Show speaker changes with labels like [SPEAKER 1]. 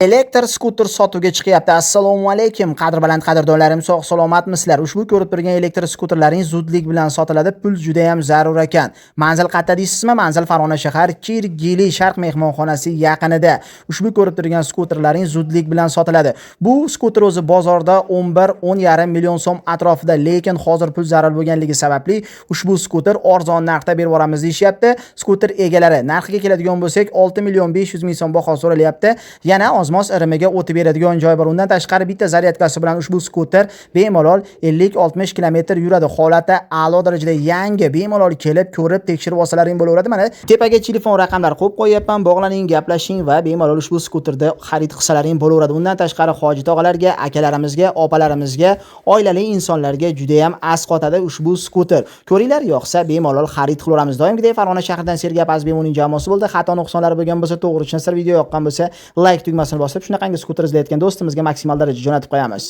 [SPEAKER 1] Elektr skuter sotuvga chiqyapti. Assalomu alaykum, qadr baland qadrdonlarim, sog' salomatmisizlar? Ushbu ko'rib turgan elektr skuterlaring zudlik bilan sotiladi. Pul juda ham zarur ekan. Manzil qayerda deysizmi? Manzil Farg'ona shahar, Kirgili Sharq mehmonxonasi yaqinida. Ushbu ko'rib turgan skuterlaring zudlik bilan sotiladi. Bu skuter o'zi bozorda 11-10,5 million so'm atrofida, lekin hozir pul zarur bo'lganligi sababli ushbu skuter arzon narxda berib yuboramiz deyishyapti. Skuter egalari narxiga keladigan bo'lsak, 6 million 500 ming so'm baho so'ralyapti. Yana ozmoz irimiga o'tib beradigan joy bor. Undan tashqari bitta zaryadkasi bilan ushbu skuter bemalol 50-60 kilometr yuradi. Holati a'lo darajada yangi, bemalol kelib ko'rib tekshirib olsalaring bo'laveradi. Mana tepaga telefon raqamlari qo'yib qo'yyapman. Bog'laning, gaplashing va bemalol ushbu skuterda xarid qilsalaring bo'laveradi. Undan tashqari hoji tog'alarga, akalarimizga, opalarimizga, oilali insonlarga juda ham asqotadi ushbu skuter. Ko'ringlar, yoqsa bemalol xarid qilaveramiz. Doimgidek Farg'ona shahridan Sergap Azbemoning jamoasi bo'ldi. Xato nuqsonlari bo'lgan bo'lsa, to'g'ri tushunasizlar. Video yoqqan bo'lsa, like tugmasini bosib, shunaqangi skuter izlayotgan do'stimizga maksimal darajada jo'natib qo'yamiz.